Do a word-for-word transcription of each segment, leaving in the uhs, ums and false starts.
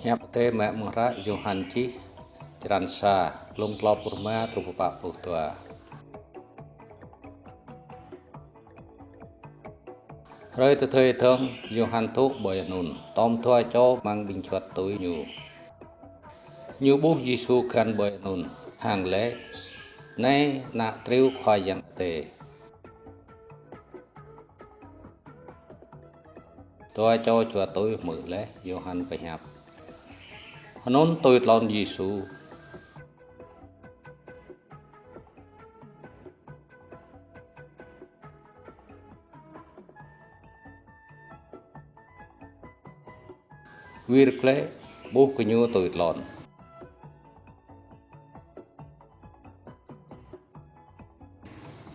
Hiăp Adai mơ̆ng hră Yôhan čih, črăn sa, glông klâo pluh rơma truh pă pluh dua. Hrơi tơdơi dơ̆ng, Yôhan dŏ ƀơi anŭn, tŏm dua čô amăng ƀing juăt tui ñu. Ñu ƀuh Yêsu găn ƀơi anŭn, hăng laĭ: "Anai Ană Triu Khua Yang Adai." Dua čô juăt tui hmư̆ laih Yôhan pơhiăp, hơnŭn tui tlôn Yêsu. Wir glaĭ, ƀuh gơñu tui tlôn.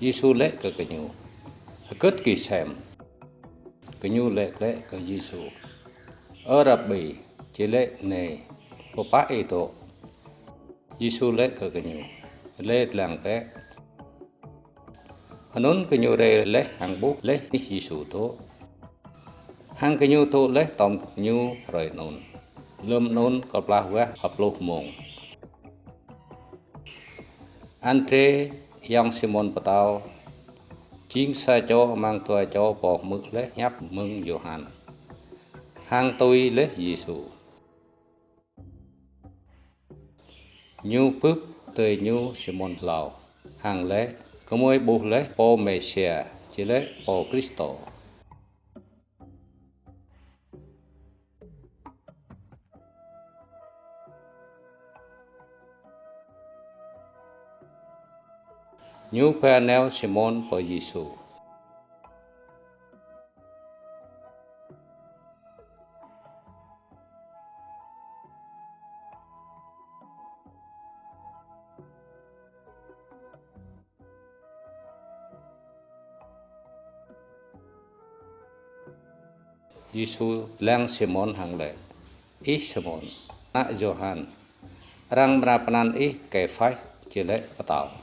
Yêsu laĭ kơ gơñu: "Hơgĕt gih sem?" Gơñu laĭ glaĭ kơ Yêsu: "Ơ Rabbi", či laĭ: "Anai, pơpă ih dŏ?" Yêsu laĭ kơ gơñu: "Rai lăng bĕ." Hơnŭn gơñu rai laih hăng ƀuh laih anih Yêsu dŏ. Hăng gơñu dŏ laih tŏm ñu hrơi anŭn. Lơ̆m anŭn kơplah wah pluh mông. Andrê, ayŏng Simôn Pơtâo, jing sa čô amăng dua čô pô hmư̆ laih hiăp mơ̆ng Yôhan, hăng tui laih Yêsu. Ñu bưp adơi ñu Simôn hlâo, hăng laĭ: "Gơmơi ƀuh laih Pô Mêsia", či laĭ Pô Krist. Ñu ba nao Simôn pơ Yêsu. Yêsu lăng Simôn hăng laĭ: "Ih Simôn, ană Yôhan, arăng amra pơanăn ih Kêphas", či laĭ pơtao.